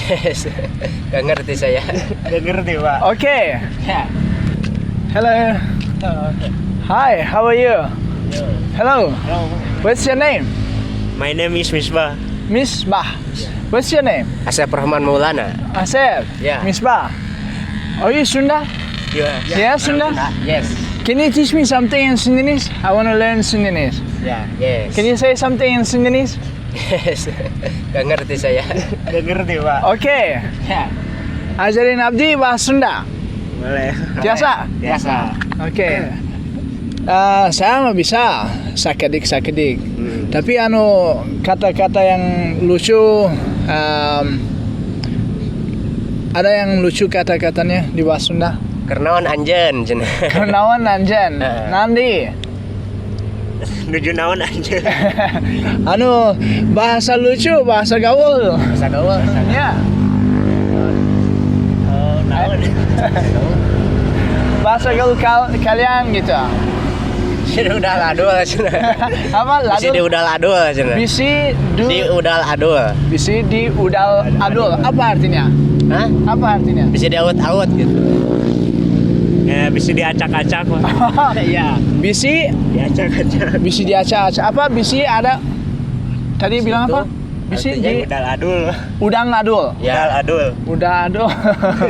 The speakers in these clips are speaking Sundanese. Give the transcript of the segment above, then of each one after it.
Yes. Gak ngerti saya. Gak ngerti, Pak. Oke. Ya. Hello. Hi, how are you? Hello. What's your name? My name is Misbah. Misbah. What's your name? Asep Rahman Maulana. Asep. Yeah. Misbah. Are you Sunda? Yeah. Yeah, Sunda? Yes. Can you teach me something in Sundanese? I want to learn Sundanese. Ya. Yes. Can you say something in Sundanese? Yes. Gak ngerti saya. Gak ngerti, Pak. Oke. Ya. Ajarin abdi bahasa Sunda. Boleh. Biasa? Biasa. Oke. Eh, saya mah bisa sakedik sakedik. Tapi anu kata-kata yang lucu, ada yang lucu kata-katanya di bahasa Sunda. Keur naon anjeun cenah. Keur naon anjeun, Heeh. Nandi. Nuju naon anjeun. Anu bahasa lucu, bahasa gaul. Bahasa gaul. Ya, Oh, naon. Bahasa gaul kalian gitu. Sini udah ladul cenah. Apa? Bisi di Ladul? udal adul cenah. Bisi du Di udal adul. Bisi di udal adul. Apa artinya? Hah? Apa artinya? Bisi diawut-awut gitu. Ya, bisa diacak-acak, Pak. Iya. Bisi Diacak-acak. Bisi diacak-acak. Apa bisi ada tadi Bisi bilang itu apa? Bisi artinya di Udal adul. udang adul. Udal Ya. adul. Udang adul.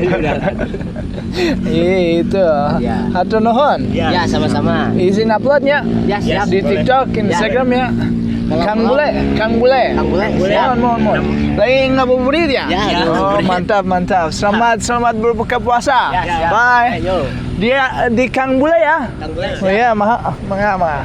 Udal adul. Itu. Ya. Hatur nuhun. Ya. Ya, sama-sama. Izin uploadnya Ya, siap. di Boleh. TikTok, Instagram ya. Kalau Kang mau- Bule, Kang Bule. Kang Bule, siap. Mohon, mohon, mohon. Lagi ngabuburit ya? Ya, Oh, ngabuburit. mantap, mantap. Selamat, selamat berbuka puasa. Ya, siap. Bye. Ayo. Dia di Kang Bule ya? Kang Bule. Oh iya, maha, maha, maha.